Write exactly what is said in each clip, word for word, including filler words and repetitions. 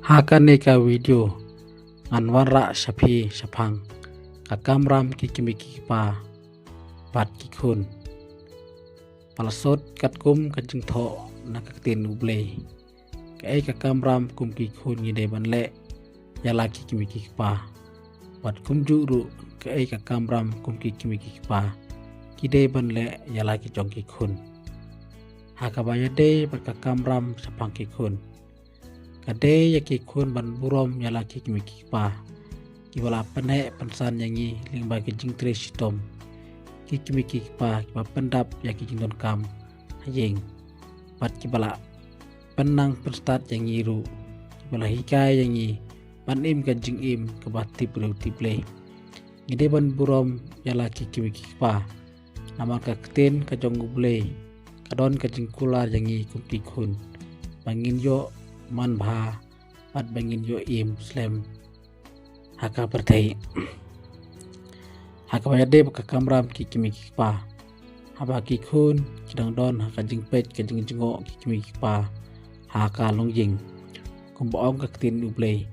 Ha kane ka video ngan wanrah sha phi shaphang ka kamram ki kmie ki kpa bad ki khun. Ba la sot katkum ka jingthoh na ka ktien U Blei. Kaei ka kamram kum ki khun ngi dei ban leh ïa la ki kmie ki kpa. Bad kumjuh ruh kaei ka kamram kum ki kmie ki kpa ki dei ban leh ïa la ki jong ki khun. Ha kaba ïadei bad ka kamram shaphang ki khun. Ka dei ïa ki khun ban burom ïa la ki kmie ki kpa. Kiba la pynheh pynsan ïa ngi lyngba ki jingtrei shitom. Ki kmie ki kpa kiba pyndap ïa ki jingdonkam ha ïing. Bad kiba la pynnang pynstad ïa ngi ruh. Kiba la hikai ïa ngi ban im ka jingim kaba tip briew tip Blei. Ngi dei ban burom ïa la ki kmie ki kpa. Namar ka ktien ka jong U Blei ka don ka jingkular ïa ngi kum ki khun. Ba ngin ïoh manbha bad ba ngin ïoh im slem ha ka pyrthei. Ha kaba ïadei bad ka kamram ki kmie ki kpa. Haba ki khun ki dang don ha ka jingpeit ka jingjngoh ki kmie ki kpa ha ka longïing. Kumba ong ka ktien U Blei.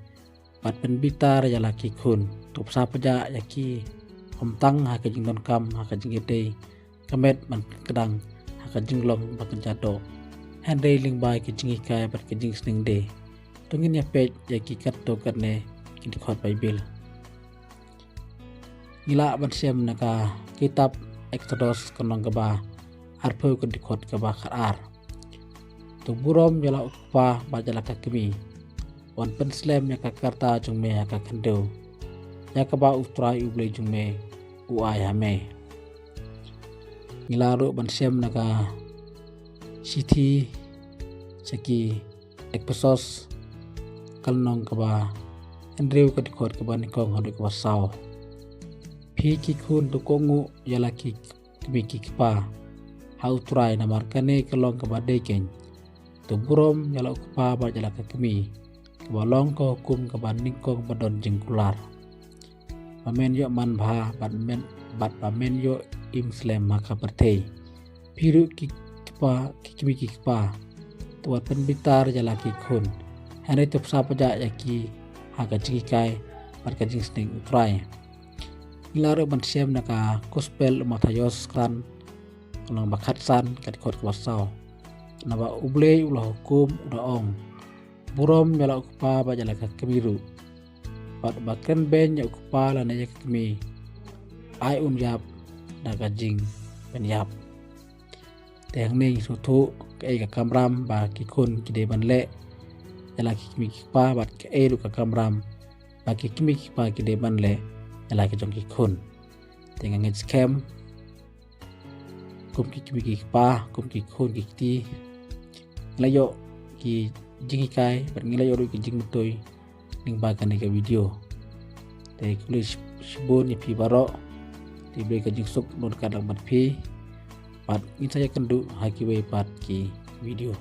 Bad pynbitar ïa la ki khun. To pynshah pynjah ïa ki. Ym tang ha ka jingdonkam ha ka jingïadei. Ka met ban kdang ha ka jinglong ba kynja doh. Hynrei lyngba ki jinghikai bad ki jingsneng de. To ngin ïa peit ïa ki katto katne ki dkhot Baibl. Ngi lah ban shem na ka kitab Eksodos ka lynnong kaba arphew ka dkhot kaba khatar. To burom ïa la u kpa bad ïa la ka kmie. Wan pynslem ïa ka karta jong me ha ka khyndew. Ïa kaba U Trai U Blei jong me u ai ha me. Ngi lah ruh ban shem na ka shithi sha ki Ephesos ka lynnong kaba hynriew ka dkhot kaba nyngkong haduh kaba saw. Phi ki khun to kohnguh ïa la ki kmie ki kpa ha U Trai namar kane ka long kaba dei keiñ. To burom ïa la u kpa bad ïa la ka kmie. Kaba long ka hukum kaba nyngkong ba don jingkular. Ba men ïoh manbha bad men bad ba men ïoh im slem ha ka pyrthei. Phi ruh ki kpa ki kmie ki kpa. To wat pynbitar ïa la ki khun. Hynrei to pynshah pynjah ïa ki ha ka jinghikai bad ka jingsneng U Trai. Ngi lah ruh ban shem na ka Gospel u Mathaios khatsan, ka lynnong ba khatsan ka dkhot kaba saw. Naba U Blei u la hukum u da ong. Burom ïa la u kpa bad ïa la ka kmie ruh. Bad ba kren beiñ ïa u kpa lane ïa ka kmie. Ai un ïap da ka jingpynïap. Te hangne ngi sngewthuh kaei ka kamram ba ki khun ki dei ban leh ïa la ki kmie ki kpa bad kaei ruh ka kamram ba ki kmie ki kpa ki dei ban leh ïa la ki jong ki khun. Te nga ngeit skhem kum ki kmie ki kpa, kum ki khun ki kti. Ngi la ïoh ki jinghikai bad ngi la ïoh ruh ki jingmyntoi lyngba kane ka video. Te khublei shibun ïa phi baroh. Te U Blei ka jingsuk un don ryngkat bad phi. Bad ngin sa ïakynduh ha kiwei pat ki video.